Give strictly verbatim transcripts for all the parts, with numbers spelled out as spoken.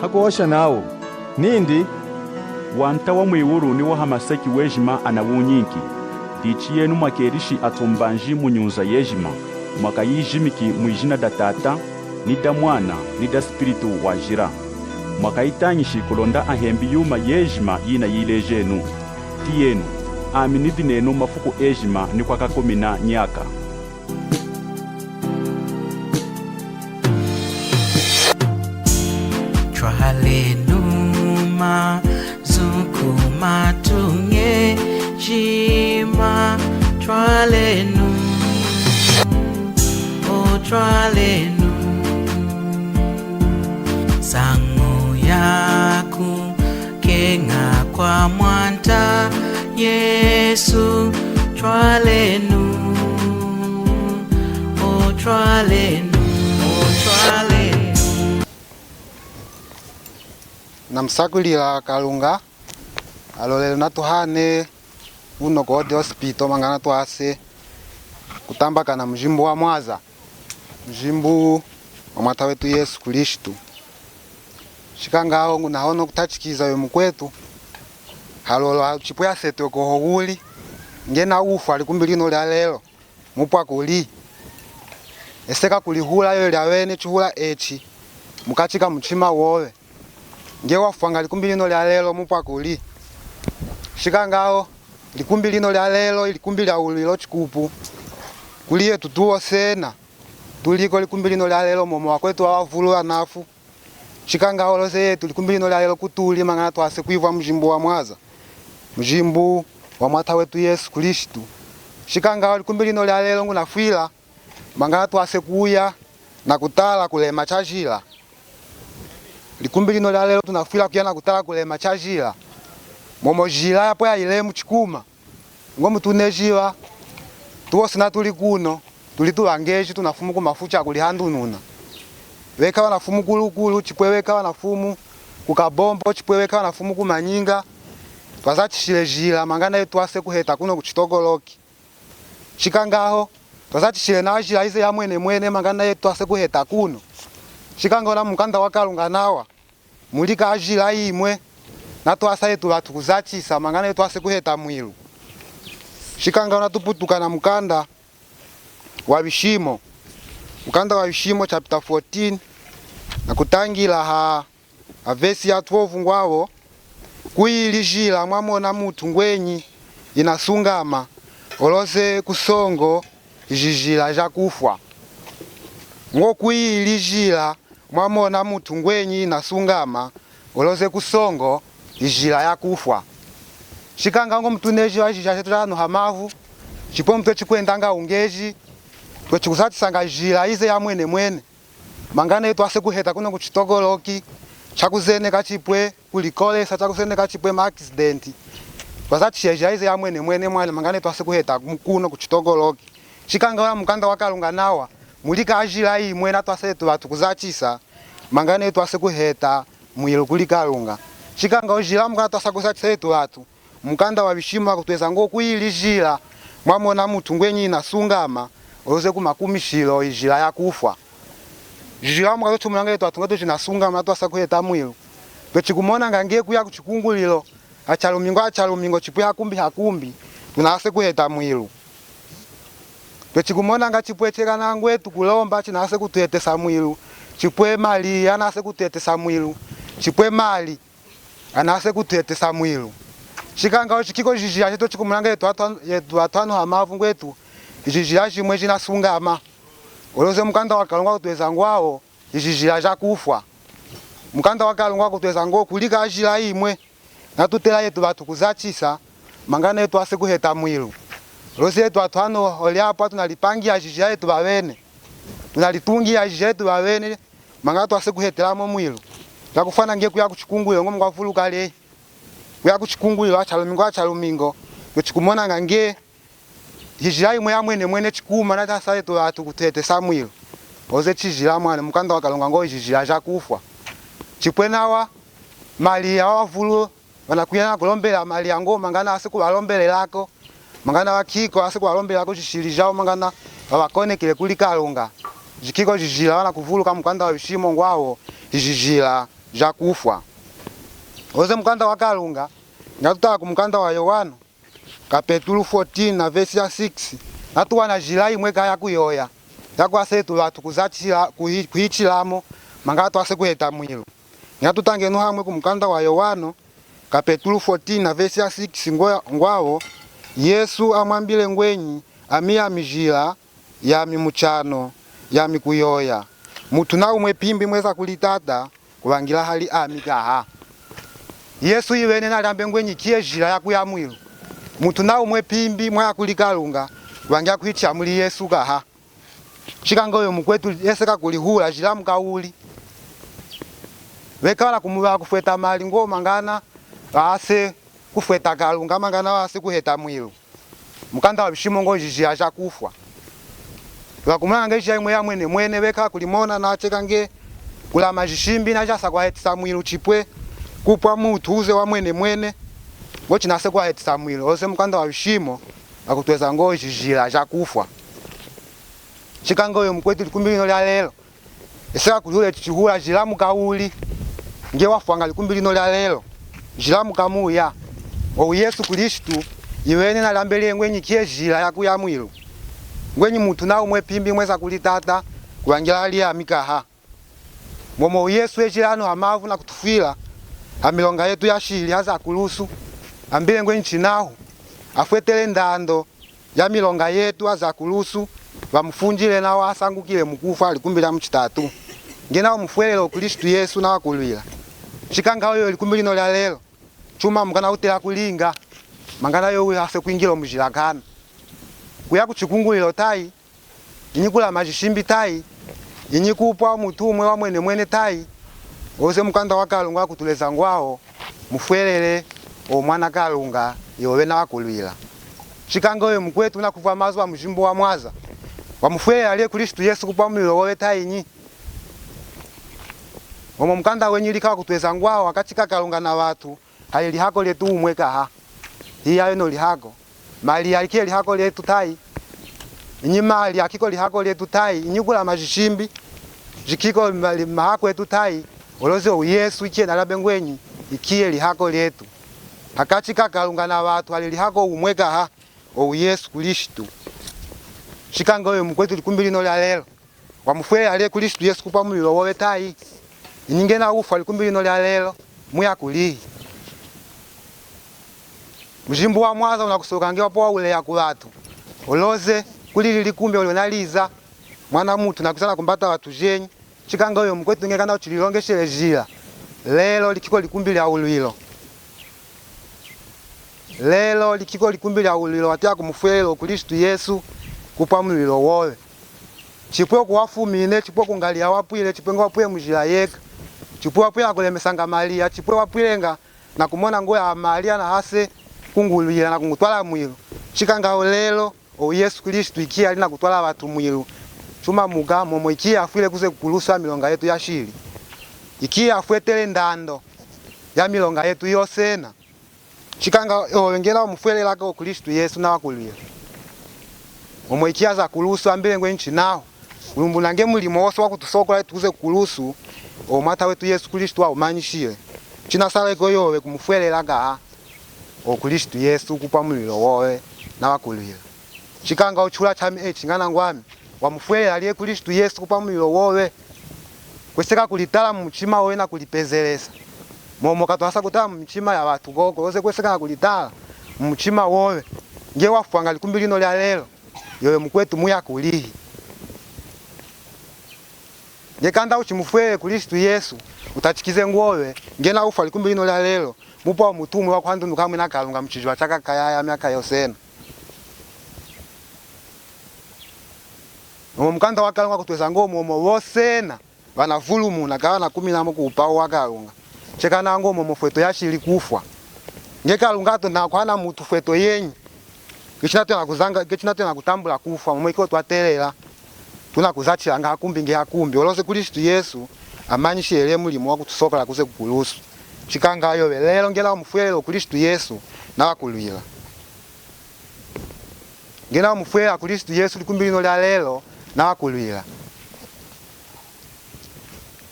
Hakuhosha nawu nindi, Wanta wa mwiwulu ni wa hamaseki wejima anawunyinki. Dichi yenu mwakelishi atumbanji mu nyunza yejima, mwakayijimiki mwijina da Tata, ni da Mwana, ni da Spiritu Wajila. Mwakayitañishi kulonda ahembi yuma yejima yinayilejenu. Tiyenu, ami nidi nenu mafuku ejima ni kwakakumina nyaka. Twalenu mazu ku matuña ejima, twalenu, o twalenu, nsañu yaku keña kwa Mwanta Yesu, twalenu, o twalenu, o twalenu. Namusakwilila Kalunga, halolelu natuhane uno ku Old Hospital, mangana twase kutambakana mujimbu wa mwaza, mujimbu wa Mwata wetu Yesu Kristu. Shikañaho ngunahono kutachikiza uyu mukwetu, halolo chipwe asete koho wuli, nge nawufwa likumbi lino lya lelo, mupwa kuli. Eseka kulihula yoyo lya wene chihula echi mukachi ka muchima wowe. Nge wafwaña likumbi lino lya lelo, mupwa kuli. Shikañaho likumbi lino lya lelo, ilikumbi lya wulilo chikupu kuli yetu tuwosena. Tuliko likumbi lino lya lelo, momo wakwetu awavulu anafwi. Shikañaho oloze yetu likumbi lino lya lelo kutuli, mangana twase kwivwa mujimbu wa mwaza, mujimbu wa Mwata wetu Yesu Kristu. Shikañaho likumbi lino lya lelo ngunafwila, mangana twase kuya nakutala kulema chajila. Likumbi lino lya lelo tunafwila kuya nakutala kulema chajila, momo jila yapwe yayilemu chikuma. Ngo mutunejiwa, tuwosena tuli kuno, tuli tuvangeji, tunafumu ku mafuchi akulihandununa. Veka vanafumu ku Lukulu, chipwe veka vanafumu ku Kabombo, chipwe veka vanafumu ku Manyinga. Twazachishile jila, mangana yetu twase kuheta kuno ku Chitokoloki. Shikañaho twazachishile nawa jila yize yamwenemwene, mangana yetu twase kuheta kuno. Shikañaho na mukanda wa Kalunga nawa mulika jila yimwe natwasa yetu vatu kuzachisa, mangana yetu twase kuheta mwilu. Shikañaho natuputuka na mukanda wa Vishimo, mukanda wa Vishimo chapter fourteen, nakutangila ha, ha vesi ya twelve ngwavo, Kuyili jila mwamona mutu ngwenyi inasungama, oloze kusongo ijijila jakufwa. Ngo kuyili jila mwamona mutu ngwenyi inasungama, oloze kusongo ijila yakufwa. Shikañaho ngo mutunejiwa jila jetu ja hano hamavu, chipwe mutwe chikwendanga ungeji, twe chikuzachisanga jila yize yamwenemwene. Mangana yetu twase kuheta kuno ku Chitokoloki, chakuzeneka chipwe kulikolesa, chakuzeneka chipwe ma accident. Twazachishile jila yize yamwenemwene mwani, mangana yetu twase kuheta mu-, kuno ku Chitokoloki. Shikañaho na mukanda wa Kalunga nawa mulika jila yimwe natwasa yetu vatu kuzachisa, mangana yetu twase kuheta mwilu kuli Kalunga. Shikañaho jila mukanda twasa kuzachisa yetu vatu, mukanda wa Vishimo wakutweza ngo kuyili jila mwamona mutu ngwenyi inasungama, oloze kumakumishilo ijila yakufwa. Jila mukanda tuchimonanga yetu vatu ngwetu jinasungama natwasa kuheta mwilu, twe chikumonanga nge kuya ku chikungulwilo, hachalumingo hachalumingo, chipwe hakumbi hakumbi, tunase kuheta mwilu. Twe chikumonanga chipwe chekana ngwetu kulomba chinase kutuhetesa mwilu, chipwe mali anase kutuhetesa mwilu, chipwe mali anase kutuhetesa mwilu. Shikañaho chikiko jijila jetu chikumonanga yetu vatu, yetu vatu hano hamavu ngwetu, ijijila jimwe jinasungama. Oloze mukanda wa Kalunga wakutweza ngwavo, ijijila jakufwa. Mukanda wa Kalunga wakutweza ngo kulika jila yimwe natutela yetu vatu kuzachisa, mangana yetu twase kuheta mwilu. Oloze yetu vatu hano holiapwa tunalipangiya jijila yetu vavene. Tunalitungiya jijila yetu vavene, mangana twase kuhetelamo mwilu. Chakufwana nge kuya ku chikungulwilo ngo mukwavuluka lehi. Kuya ku chikungulwilo hachalumingo hachalumingo, twe chikumonanga nge ijila yimwe yamwenemwene chikuma natwasa yetu vatu kutuhetesa mwilu. Oloze chijila mwani, mukanda wa Kalunga ngo ijijila jakufwa. Chipwe nawa mali awavulu vanakuya nakulombela mali ango, mangana ase kuvalombelelako, mangana vakiko ase kuvalombelelako jishili javo, mangana vavakonekele kuli Kalunga. Jikiko jijila vanakuvuluka mukanda wa Vishimo ngwavo, ijijila jakufwa. Oloze mukanda wa Kalunga, ngatutala ku mukanda wa Yowanu, kapetulu fourteen na vesi ya six, natuwana jila yimwe kaha ya kuyoya, yakwasa etu vatu kuzachila, kuhi-, kuhichilamo, mangana twase kuheta mwilu. Ngatutangenu hamwe ku mukanda wa Yowanu, kapetulu fourteen na vesi ya six ngwa-, ngwavo, Yesu amwambile ngwenyi, ami yami jila, yami muchano, yami kuyoya. Mutu naumwe pimbi mweza kuli Tata, kuvangila hali ami kaha. Yesu ivene nalambe ngwenyi ikiye jila ya kuya mwilu. Mutu naumwe pimbi mwaya kuli Kalunga, kuvangila kuhichila muli Yesu kaha. Chikanga oyo mukwetu eseka kulihula jila mukauli. Vekala kumuvava kufweta mali ngo mangana vase kufweta Kalunga, mangana vase kuheta mwilu. Mukanda wa Vishimo ngo jila jakufwa. Vakumona nge jila yimwe yamwenemwene, vekala kulimona nacheka nge kulama jishimbi najasa kwahetisa mwilu chipwe kupwa mutu uze wamwenemwene, ngo chinase kwahetisa mwilu. Oloze mukanda wa Vishimo vakutweza ngo jila jakufwa. Chikanga oyo mukwetu likumbi lino lya lelo, eseka kulihula echi chihula jila mukauli, nge wafwanga likumbi lino lya lelo, jila mukamuya. Owu Yesu Kristu, ivene nalambele ngwenyi ikiye jila ya kuya mwilu. Ngwenyi mutu naumwe pimbi mweza kuli Tata, kuvangila hali ami kaha. Momo Yesu ejile hano hamavu nakutufwila hamilonga yetu yashili hazakulusu, ambile ngwenyi chinahu afwetele ndando yamilonga yetu hazakulusu, vamufunjile nawa asangukile mukufwa likumbi lya muchitatu. Nge nawa mufwelele Kristu Yesu nawa kulwila. Chikanga oyo likumbi lino lya lelo, chuma mukana utela kulinga, mangana yo wihase kwingila mujila kana. Kuya kuchikungulwilo tayi, inyi kulama jishimbi tayi, inyi kupwa mutu umwe wamwenemwene tayi, oloze mukanda wa Kalunga wakutuleza ngwawo, mufwelele o mwana Kalunga, yove nawa kulwila. Chikanga oyo mukwetu nakuvwa mazu a mujimbu wa mwaza, wamufwelela lye Kristu Yesu kupwa mulwilo wove tayi nyi? Omo mukanda wenyi lika wakutweza ngwawo, hakachi ka Kalunga na vatu, hali lihako lyetu umwe kaha. Hiya yono lihako. Mali ayikiye lihako lyetu tayi. Inyi mali akiko lihako lyetu tayi. Inyi kulama jishimbi jikiko mali mahako etu tayi. Oloze owu Yesu ikiye nalambe ngwenyi ikiye lihako lyetu. Hakachi ka Kalunga na vatu hali lihako umwe kaha, owu Yesu Kristu. Chikanga oyo mukwetu likumbi lino lya lelo, wamufwelela lye Kristu Yesu kupwa mulwilo wove tayi? Inyi nge nawa wufwa likumbi lino lya lelo, muya kulihi? Mujimbu wa mwaza unakusoka nge wapwa uleya ku vatu. Oloze kuli lili kumbi olyo naliza, mwana mutu nakwiza nakumbata vatu jenyi. Chikanga oyo mukwetu nge kana uchililongeshele jila, lelo likiko likumbi lya ulwilo. Lelo likiko likumbi lya ulwilo, watiya kumufwelela Kristu Yesu kupwa mulwilo wove. Chipwe kuwafumine, chipwe kungali yawapwile, chipwe nge wapwile mujila yeka, chipwe wapwile nakulemesanga Maria, chipwe wapwilenga nakumona ngwe a Maria nahase kungulwila nakungutwala mwilu. Chikanga lelo owu Yesu Kristu ikiye ali nakutwala vatu mwilu. Chuma muka, momo ikiye afwile kuze kukulusu hamilonga yetu yashili. Ikiye afwetele ndando yamilonga yetu yosena. Chikanga ove nge nawa wamufwelelako Kristu Yesu nawa kulwila, momo ikiye hazakulusu ambile ngwenyi chinahu, ulumbununa nge mulimo wose wakutusokola etu kuze kukulusu, owu Mwata wetu Yesu Kristu waumanyishile. Chinasaleko yove kumufwelela kaha o Kristu Yesu kupwa mulwilo wove nawa kulwila. Chikanga uchihula chami echi ngana ngwami, wamufwelela lye Kristu Yesu kupwa mulwilo wove? Kweseka kulitala mumuchima wove nakulipezelesa. Momo katwasa kutala mumichima ya vatu koko, oloze kweseka nakulitala mumuchima wove. Nge wafwanga likumbi lino lya lelo, yove mukwetu muya kulihi? Nge kanda uchimufwelele Kristu Yesu, utachikize ngwove, nge nawa wufwa likumbi lino lya lelo, mupwa mutu umwe wakuhandunuka hamwe na Kalunga muchijiva chakakayaya myaka yosena. Omo mukanda wa Kalunga kutweza ngo momo vosena vanavulumuna kavanakuminamo ku upahu wa Kalunga. Cheka nangu momo fweto yashili kufwa. Nge Kalunga atu nakuhana mutu fweto yenyi, nge chinatwena kuzanga, nge chinatwena kutambula kufwa, momo ikiye twatelela. Tunakuzachilanga hakumbi nge hakumbi. Oloze Kristu Yesu amanyishile mulimo wakutusokola kuze kukulusu. Chikanga yove lelo nge nawa wamufwelela Kristu Yesu, nawa kulwila. Nge nawa wamufwelela Kristu Yesu likumbi lino lya lelo, nawa kulwila.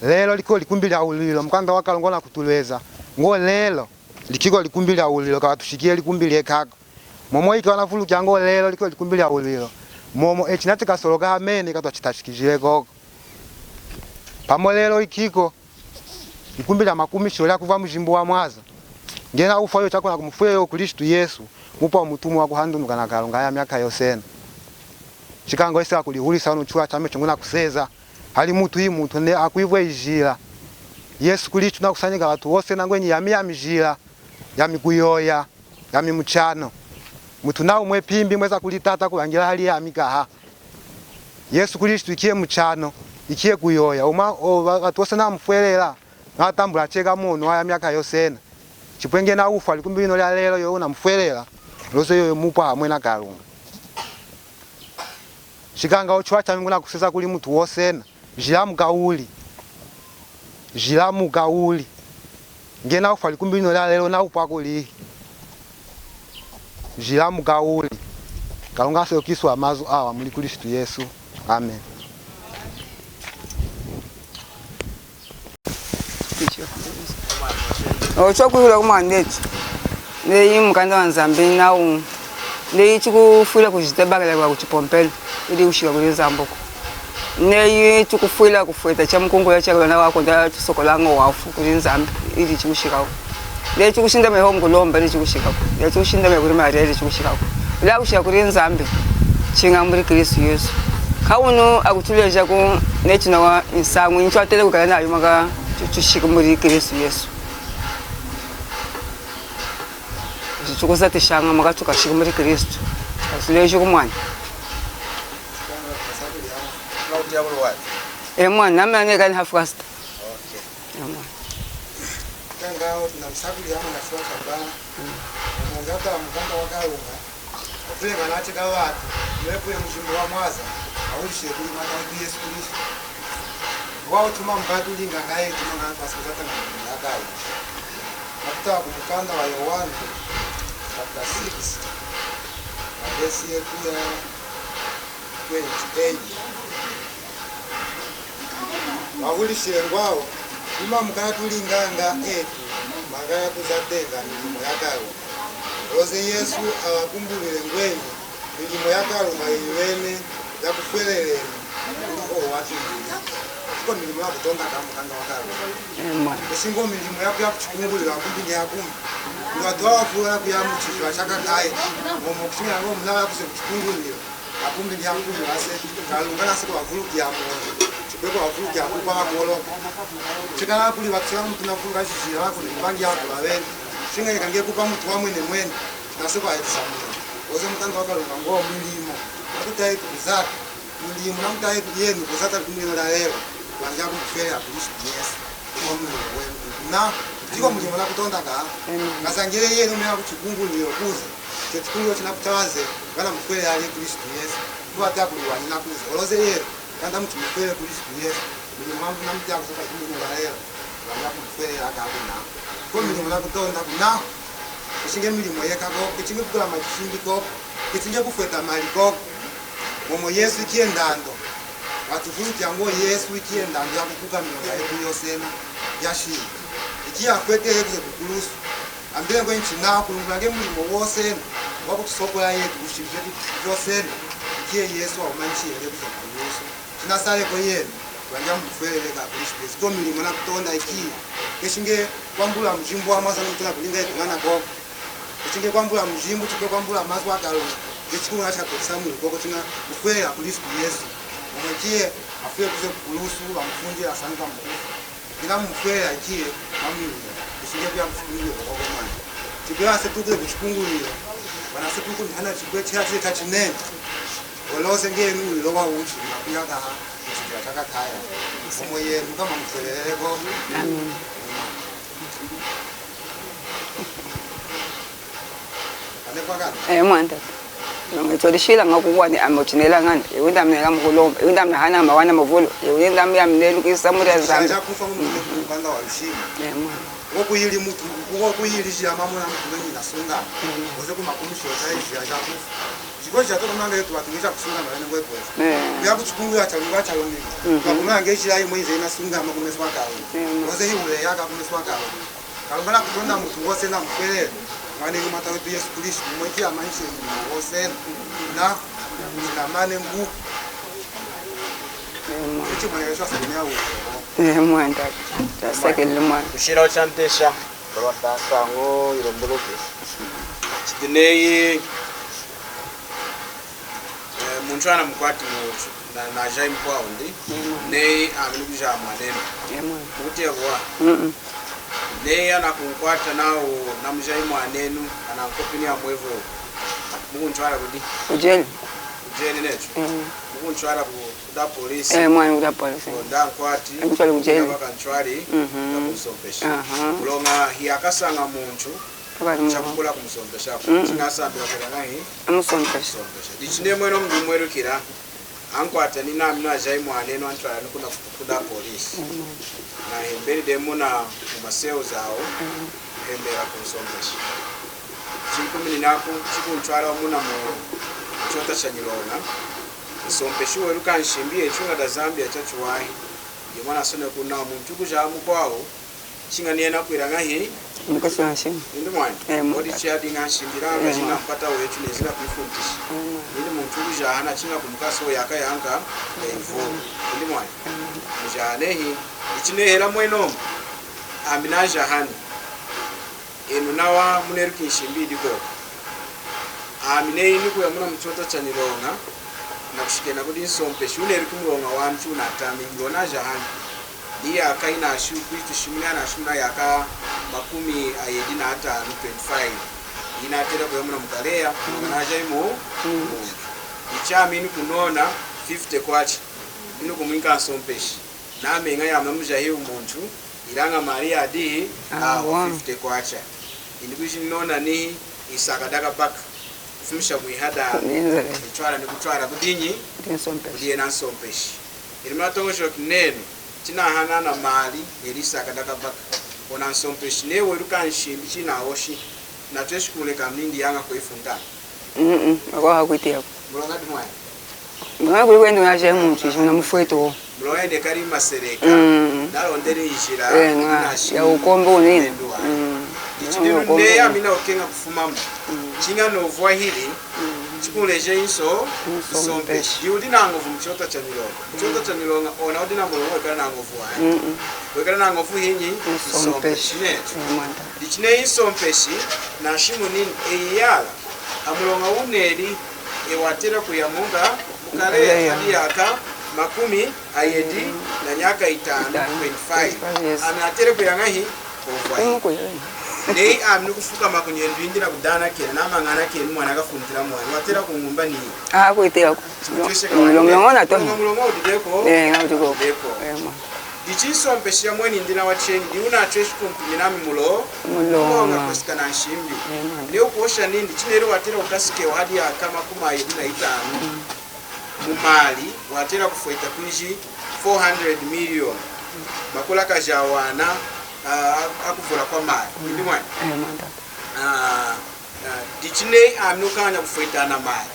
Lelo likiko likumbi lya ulilo, mukanda wa Kalunga wunakutulweza ngwo lelo likiko likumbi lya ulilo, kawatushikiye likumbi lyekako. Momo ikawanavuluki ngwo lelo likiko likumbi lya ulilo, momo echi nachi kasoloka amene katwachitachikijile koko. Pamo lelo ikiko likumbi lya makumisho lya kuvwa mujimbu wa mwaza. Ngena ufwa yo chakuna kumufwila yo Kristu Yesu, mupwa mutumu wa kuhandunuka na Kalunga ya myaka yosena. Chikanga ese akulihulisa unu chuwa chame chungu na kuseza. Hali mutu yi mutu ne akwivwa ijila. Yesu Kristu nakusanyika watu wose na ngwenyi yami yami jila, yami kuyoya, yami muchano. Mutu na umwe pimbi mweza kulitata kulangila hali yami kaha. Yesu Kristu ikiye muchano, ikiye kuyoya. Uma o, wa- watu wose namufwelela, natambula cheka mono aya myaka yosena. Chipwe ngena ufwa likumbi lino lya lelo yo unamufwelela, loze yo mupwa hamwe na Kalunga. Chikanga ochu chami ngunakuseza kuli mutu wosena, jila mukauli. Jila mukauli. Ngena ufwa likumbi lino lya lelo na upwa kuli. Jila mukauli. Kalunga asokiswa amazu awa muli Kristu Yesu. Amen. Ocho kwihula kumwanda echi. Neyi mukanda wa Nzambi nawu, neyi chikufwila kujita bakala kwa kuchipompelu, ili kushika kuli Nzambuku. Neyi chikufwila kufweta cha mukungula cha kulona wakonda chisokolanga wafu kuli Nzambi, ili chikushikaku. Neyi chikushinda meho mukulomba, ili chikushikaku. Neyi chikushinda meho kuli Maria, ili chikushikaku. Ila kushika kuli Nzambi, chinga muli Kristu Yesu. Kawunu akutuleja ku neyi chinawa nsañu, nchwatele kukala nayu maka chushika muli Kristu Yesu. Ichi chikuzatishaña maka chukashika muli Kristu. Asuleji kumwani. E mwani, nami anekani half caste. E mwani. Kanga otu na misakuli ya mwana shwa kamba. Mungata mukanda wa Kalunga. Ofile ngana cheka watu. Mwepu ya mujimbu wa mwaza. Awulishe kuli mwana wetu Yesu Kristu. Wao tuma mukatulinga ngaye tuma ngana twasikuza tanga mukanda wa Kalunga. Hata ku mukanda wa Yohane, chapter six, na verse yetu ya twenty-eight. Wahulishile ngwao, tuma mukatulinganga etu, maka ya kuzatenga milimo ya Kalunga. Loze Yesu awakumbulwile ngwenyi, milimo ya Kalunga yiyena yakufwelelenu, kuli owu watumbile. Chiko milimo yakutonda ka mukanda wa Kalunga. Amen. Eshi ngwo milimo ya kuya kuchikungulwilo akumbi ni akumbi. Ngwatu wafula kuya muchishwa chakakaye. Momo kuchingana ngwo muna wakuze kuchikungulwilo. Akumbi ni akumbi wase, Kalunga nase kwavuluki ya mwoyo. Chikwe kwavuluki ya kukwa makolo. Chikala kuli vatsila mutu na vuluka jijila kuli mbangi ya kula vene. Shinga yika nge kupa mutu wa mwene mwene, nase kwa etisa mwene. Oze mukanda wa Kalunga ngwo milimo. Nakutaye kuzata. Milimo nakutaye yenu kuzata kumwina la lelo. Wanja kumufela Kristu Yesu. Kwa mulimo wenu. Na, chiko mulimo nakutonda ka. Amen. Kasangile yenu mena kuchikungulwilo kuze. Icho chikungulwilo chinakutawaze, vana mufwele ali Kristu Yesu. Kuwata kuliwani nakuze. Oloze yenu, kanda muchimufwele Kristu Yesu. Mulimo wangu namutya kusoka chikungulwilo lelo. Vana kumufwele akabuna. Kwa mulimo nakutonda kuna. Kichinge milimo yeka koko, kichinge kukula machishindi koko, kichinge kufweta mali koko. Momo Yesu ikiye ndando. Watuvulukya ngwo Yesu ikiye ndando yakukuka milonga yetu yosena yashili. Ikiye afwete yekuze kukulusu. Ambile ngwe nchina kulungula nge mulimo wosena wakutusokola yetu kushili vyetu vyosena. Ikiye Yesu waumanishile yekuze kukulusu. Chinasaleko yenu, vanya mufwelele ka Kristu Yesu. Ko milimo nakutonda ikiye. Kichinge kwambula mujimbu wa mwaza nakutona kulinga yetu ngana koko. Kichinge kwambula mujimbu, chikwe kwambula mazwi a Kalunga. Nge chikungulwilo chatokesa mwili koko china mufwele a Kristu Yesu. Momo ikiye afwile kuze kukulusu, amufundile, asañuka mukufu. Ina mufwele ikiye, mamwili. Kichinge kuya kuchikungulwilo koko mwana. Chikwe asetuke kuchikungulwilo. Vanasetuku nihana chikwe chila chile chachinene. Oloze ngenu ulowa uchi, nakuya kaha, kuchikila chakataya. Momo yenu kama mufweleleko. Amen. Ane kwa kani? Eh, mwanda. Nge twalishila nga kukwani ame uchinela ngana. Iwinda mnela mukulomba. Iwinda mnahana mawana mavulu. Iwinda mya mnelu kisa muri azambi. Shaja kufa mu mukanda wa lushima. Ema. Wokuyili mutu, wokuyili jia mamuna mutu wenyi na sunga. Oze kuma kumusho ta jia ja kufa. Chiko jia toko manga yetu watu ngisha kusunga na wene ngwe kwa. Ema. Ya kuchikungu ya chalunga chalunga. Kwa kuna nge jia imwe ize ina sunga makumeswa kawe. Ema. Oze iwe ya kakumeswa kawe. Kalumba nakutonda mutu wose namukwelele. Mwanenyi Mwata wetu Yesu Kristu, mweji amansheni wose na, na mane ngu. Ema. Ichi mwana Yesu asamia uko. Ema, ndaka. Tasekele mwana. Kushila uchantesha. Baba tata ngo ilomboloke. Chitineyi, eh, muntu anamukwati mu, na, najahi mukwawu ndi. Ema. Neyi amini kujaha mwanenu. Ema. Ukutiya kuwa. Mm-mm. Neyi anakunkwata nawu namujahi mwanenu, anankopi ni amwevu. Mukuntwala kudi? Kujeli. Kujeli netu. Mm. Mukuntwala ku, kuda polisi. Eh, mwana kuda polisi. Konda nkwati. Ntwali kujeli. Kaba kantwali. Mhm. Nakunsompeshi. Aha. Muloña hiyakasaña muntu. Kaba ni muntu. Chakukula kumusompesha. Mm. Chinasambila kwila nahi. Amusompesha. Kusompesha. Dichi neyi mwenomu ndi mwelukila. Ankwata ni nami najahi mwanenu antwala ni kuna kuda polisi. Mm. Nahembeli dehi muna mu masewu jawu, hembela kunsompeshi. Chinkumininaku, chikuntwala muna mu chota cha nyiloña. Nsompeshi weluka nshimbi yetuña da Zambia chachiwahi. Yomana sone kuna muntu kujaha mukwawu, chiña ni yena kwila ñahi? Mukasi wa nshimbi. Indi mwani. Eh, mukasi. Odi chiyadiña nshimbi, ilaña, eh, kachiña mpata wetu nezina kuyifuntisha. Mm. Indi muntu kujaha nachiña kumukasi wo yakayaña, eh, ivu. Indi mwani. Mm. Mujaha nehi, ichi nehela mwenomu. Ami najahani. Enu nawa muneluki nshimbi yidi kwoku. Ami neyi nikuya muna mu chota cha nyiloña, nakushikena kudi nsompeshi, wuneluki muloña wami chiwunatami, ngiwona jahani. Ni yaka yinashimu, kwiji tushimuni anashimu na yaka makumi ayedi na atanu, twenty-five. Yinatela kuya muna mukaleya, mm, najahi mu, mm, muntu. Ichi ami nikunona fifty kwacha. Nikumwinka nsompeshi. Nameña yami namujahi muntu, ilaña mali yadihi, ah, awa, fifty kwacha. Indi kwiji ninona ni isaka dakabaka. Kufumisha mwihada. Ninzele. Kutwala ni kutwala kudinyi? Kudi nsompeshi. Kudi yena nsompeshi. Indi munatoñojoki nenu, chinahana na mali, yeli isaka dakabaka. Ona nsompeshi, neyi weluka nshimbi chinahoshi, natweshi kuleka nindi yaña kwefuntana. Mm-mm, ako hakwitiyaku. Muloña di mwani? Muloña kuli kwenda najahi muntu, ichi munamufweti wo. Muloña indi kali maseleka, mm, nalondeli njila, eh, ña, ya wukombi wunini. Mm. Ichi ya wukombi wunini. Neyi ami nakukeña kufumamu. Mm. Chiña novwahili, mm, chikuleja inso, nsompeshi. Nsompeshi. Diyi wudi nañovu mu chota cha nyiloña. Mu chota cha nyiloña, ona wudi namuloña wekala nañovu wanyi. Mm-mm. Wekala nañovu hinyi? Nsompeshi. Nsompeshi. Netu. Eh, mwanta. Ichi neyi nsompeshi, nashimunini, eyi iyala. Hamuloña wuneli, eyi watela kuya muña, mukaleya, mukaleya, hadi yaka makumi ayedi na nyaka itanu, itanu, twenty-five. Twenty-five years. Ami natela kuya ñahi? Kwovwahi. Neyi ami nikufukama kunyendu yindi nakudanakena, namañanakeni mwana kafuntila mwani, watela kuñumba niyi. Ah, kwiteya ku. Muloña, muloña, muloña wudi dehi kwoku. Eh, ña wudi kwoku. Wudi dehi kwoku. Eh, mwa. Dichi nsompeshi yamweni indi nawa cheñi, diyi wunatweshi kumpimina ami mulo-, muloña, muloña kweseka na nshimbi. Amen. Neyi wukuhosha nindi, chineli watela kukasika hadi yaka makumi ayedi na itanu. Mm. Mu mali, watela kufweta kwiji four hundred million. Makulakaji awana, ah, akuvula kwa mali. Mm. Indi mwani? Amen, tata. Ah, ah, dichi neyi ami nukañanya kufweta na mali.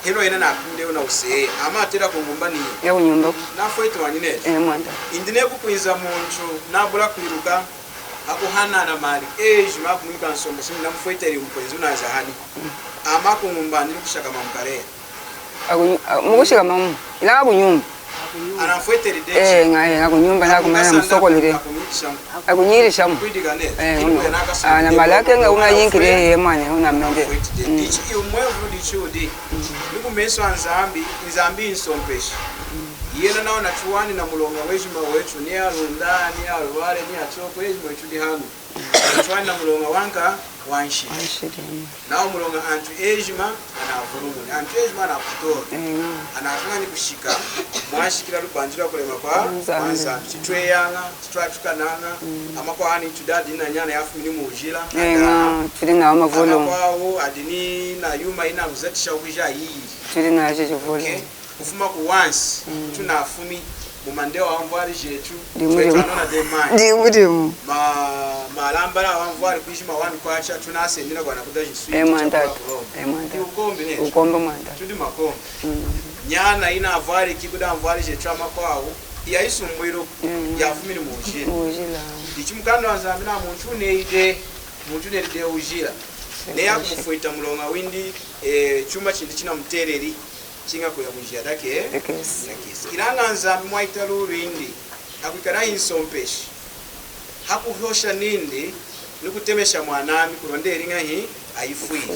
Henohu yena napinde wuna wuseye, ami natela kuñumba niyi. Ya kunyumba. Nafweti wanyi netu. Eh, mwanta. Indi neyi kukwinza muntu, nabula kwiluka, akuhana na mali, ejima akumwinka nsompeshi, namufweteli mukwenzi wunajahani. Mm. Ami akuñumba, nidi kushakama mukaleya. Aku-, a-, mukushakama mu. Ilaña kunyumba. Anamfweteli dehi. Eh, ña, eh, ña kunyumba nakumana namusokolele. Akunyikishamu. Akunyikishamu. Kwidika netu. Eh, indi uno. Ana malake nga unayinkile, eh, mwana, unamende. Anamfweti dehi. Mm. Dichi iwu mwevulu dichi wudi. Mm. Ni kumesu a Nzambi, Nzambi nsompeshi. Mm. Yena nawa natuwani na muloña wejima wetu, ni aLunda, ni aLuvale, ni aChopo, ejima wetu tudi hanu. Natuwani na muloña wanka wanshidi. Wanshidi, mm. Nawa muloña antu ejima anavulumuni, antu ejima anakutoli. Mm. Anatuñanyi kushika mwashikila lubanji lwakulema kwa Nzambi. Kwa Nzambi. Chitweyaña, chitwatukanaña, mm, amakwawu adi ni chidadi na nyana yafumini mujila. Mm, tuli nawu mavulu. Amakwawu adi ni na yuma inamuzatisha kwiji yiyili. Tuli nawu jivulu. Okay? Kufuma ku wansi, mm, tunafumi mu mandewa anvwali jetu, dimu, dimu. Twetu anona dehi mayi. Dimu, dimu. Ma, malambala anvwali kwiji ma one kwacha, tunasendela kwana kuda jiswi. Eh, mwanta. Eh, mwanta. Ndi wukombi netu. Wukombi mwanta. Tudi makombi. Mm. Nyana yinavwaliki kudi anvwali jetu amakwawu, yayisumbwiluku, mm, yafumini mujila. Mujila. Ichi mukanda wa Nzambi nawu muntu neyi dehi, muntu neyi dehi wujila. Neyi akumufweta muloña windi, eh, chuma chindi chinamuteleli, chiña kuya munjila dakesi. Dakesi. Dakesi. Ilaña Nzambi mwaitalulu indi, akwikala hinsompeshi. Hakuhosha nindi, nikutemesha mwanami kulonda eli ñahi, ayifwili.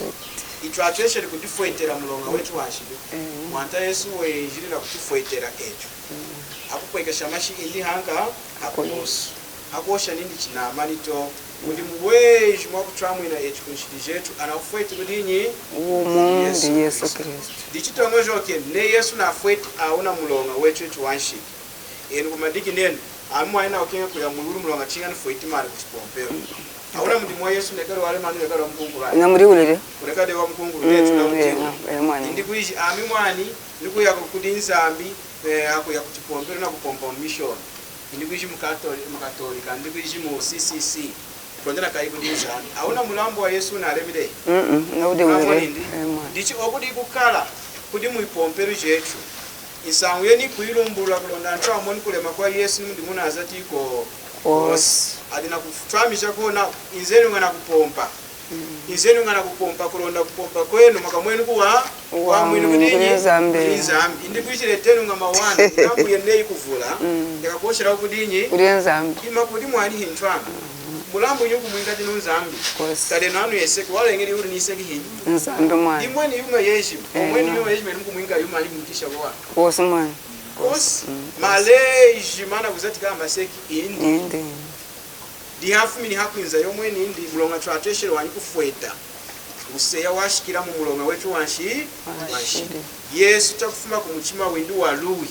Ichi twatwesheli kudifwetela muloña wetu wanshidi. Mm. Mwanta Yesu wenjili nakutifwetela etu. Mm. Hakukwekesha mashi indi hanka, hakulusu. Hakuhosha nindi chinamani to. Mudimu wejima wakutwamwina etu kunshidi jetu, anawufweti kudi nyi? Wumu, Yesu Kristu. Dichitoñojokenu, neyi Yesu nafweti awuna muloña wetu etu wanshidi. Enu kumadiki nenu, ami mwani nakukeña kuya mwiwulu muloña chiña nifweti mali kuchipompelu. Awuna mudimu wa Yesu, nekali walema, nekali wamukunkulu. Namudi ulele. Kuleka dehi wamukunkulu, mm, netu na mudimu. Eh, mwani. Indi kwiji, ami mwani, nikuya kudi Nzambi, eh, akuya kuchipompelu nakupompa mu mission. Indi kwiji mu Katoli-, mu Katolika, indi kwiji mu C C C. Kulonda nakayi kudi Nzambi. Awuna mulambu wa Yesu nalemi dehi. Mm-mm, nawudi ulele. Mwamoni ndi? Eh, mwani. Dichi oku dikukala kudi mwipompelu jetu. Nsañu yeni ikuyilumbulula kulonda antu amoni kulema kwa Yesu ni mudimu wunazati kwosi. Kwosi. Adi nakutwamija kona, inzenu ñana kupompa. Mm. Inzenu ñana kupompa kulonda kupompa kwenu mwakamwenu kuwa, kuwa kwamwinu kudi nyi? Kudi Nzambi. Kudi Nzambi. Indi kwiji letenu ña mawana, ñambu yeni yikuvula, mm, yakakoshela kudi nyi? Kudi Nzambi. Ima kudi mwani hintwama. Mm. Mulambu nyi wukumwinka dinu Nzambi. Kwosi. Talenu anu yeseki, waleñeli wudi ni yiseki hinyi? Nzambi mwani. Imweni yuma yejima. Eh, omweni yuma yejima yinu mukumwinka yuma yimwikisha kuwa. Kwosi mwani. Kwosi. Mm, kwosi. Mali ejima anakuzatika hamaseki indi. Indi. Dihafumini hakwinza yomweni indi, muloña twatwesheli wanyi kufweta wuseya washikila mu muloña wetu wanshi-, wanshidi. Wanshidi. Yesu chakufuma kumuchima windi waluwi.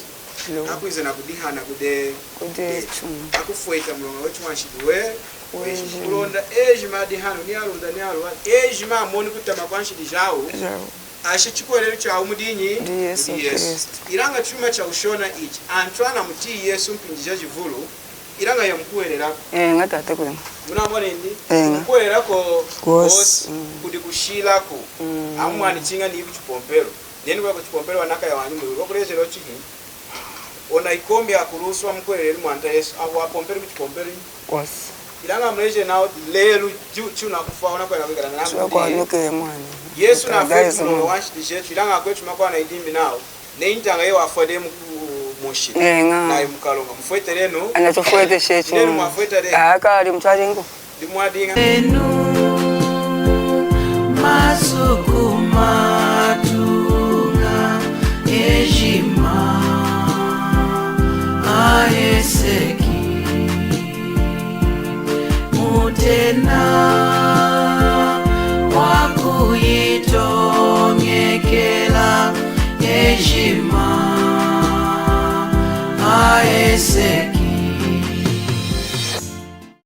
Luwi. Hakwinza nakudihana kudi, kudi etu. Etu. Hakufweta muloña wetu wanshidi we-, wejima. Wejima. Kulonda ejima adi hanu, ni aLunda, ni aLuvale, ejima amoni kutama kwa nshidi jawu. Jawu. Ashi chikuhwelelu chawu mudi nyi? Mudi Yesu Kristu. Ilaña chuma chawushona ichi, antu anamutiyi Yesu mpinji jajivulu, ilaña yamukuhwelelaku. Eña, tata kwema. Munamoni ndi? Eña. Kumukuhwelelaku kwosi. Kwosi. Mm. Kudi kushilaku. Mm. Ami mwani chiña niyi kuchipompelu. Nenu kuya kuchipompelu wanakaya wanyi mwiwulu. Wakulejeli chiña. Ona ikombi akulusu amukuhweleli Mwanta Yesu, awu apompeli muchipompelu. Kwosi. Ilaña amuleji nawu lelu, ju-, chunakufwa, wunakwenda kwikala nami. Chunakwanuke mwani. Yesu nafweti muloña wanshidi jetu, ilaña akwetu makwana idimbi nawu. Neyi ntaña yeyi wafwa dehi mu-, munshidi. Eña. Nayi mukalunga. Mufweteli enu. Anatufweteshe. Nenu mwafweta dehi. Aka ali mutwalingu. Enu masuku matuña ejima aheseki, mutena wakuyitoñekela ejima aheseki.